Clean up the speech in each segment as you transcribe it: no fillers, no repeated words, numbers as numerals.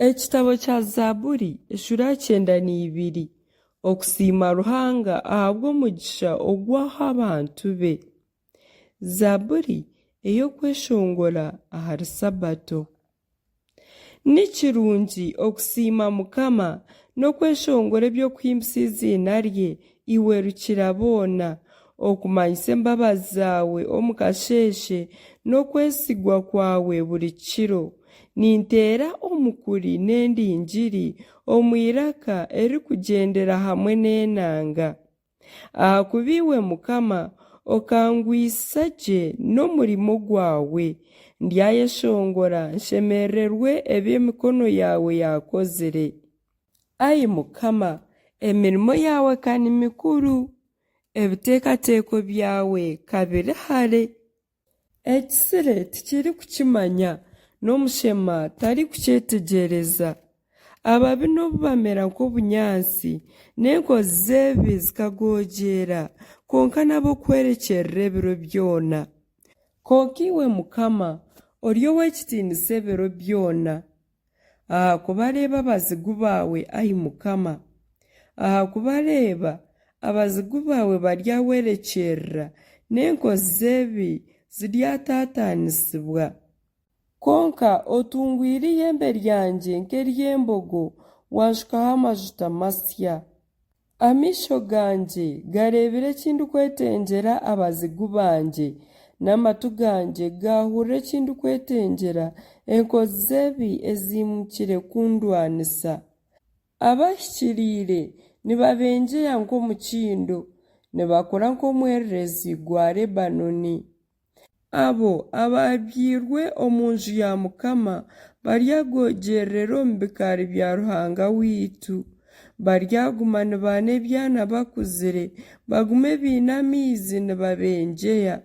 Ekitabo kya Zaaburi eshuura ya 92 Okusiima Ruhanga ahabw'omugisha ogu aha abantu be. Zaaburi ey'okweshongora ahari Sabato. Ni kirungi okusiima Mukama n'okweshongora eby'okuhimbisa eiziina rye, iwe Rukiraboona, okumanyisa embabazi zaawe omu kasheeshe n'okwesigwa kwawe buri kiro. Ninteera omukuri n'endingiri omu iraka eririkugyendera hamwe n'enanga. Ahakuba iwe Mukama okangwisa gye n'omurimo gwawe, ndyayeshongora nshemerererwe ebi emikono yaawe yaakozire. Ai Mukama, emirimo yaawe ka ni mikuru! Ebiteekateeko byawe ka biri hare! Ekisire tikirikukimanya, n'omushema tarikukyetegyereza. Ababi nobu bamera nk'obunyaatsi, n'enkozi z'ebibi zikagogyeera, kwonka n'ab'okuhwerekyerera ebiro byona. Kwonka iwe Mukama, ori ow'ekitiinisa ebiro byona. Ahakuba reeba abazigu baawe, ai Mukama! Ahakuba reeba, abazigu baawe baryahwerekyerera, n'enkozi z'ebibi ziryataataanisibwa. Kwonka otungwire eihembe ryangye nk'ery'embogo, wanshukaho amajuta masya. Amaisho gangye gareebire eki ndikwetengyera abazigu bangye, n'amatu gangye gaahurira eki ndikwetengyera enkozi z'ebibi eziimukire kundwanisa. Abahikiriire nibabengyeya nk'omukindo, nibakura nk'omwererezi gwa Lebanooni. Abo abaabyirwe omu nju ya Mukama baryagogyeerera omu bikaari bya Ruhanga waitu. Baryaguma nibaana ebyana bakuzire, bagume baine amaizi nibabengyeya,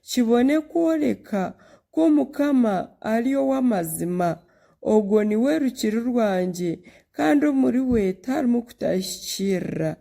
kibone kworeka ku Mukama ari ow'amazima. Ogwo niwe Rukiri rwangye, kandi omuriwe tiharimu kutahikiirira.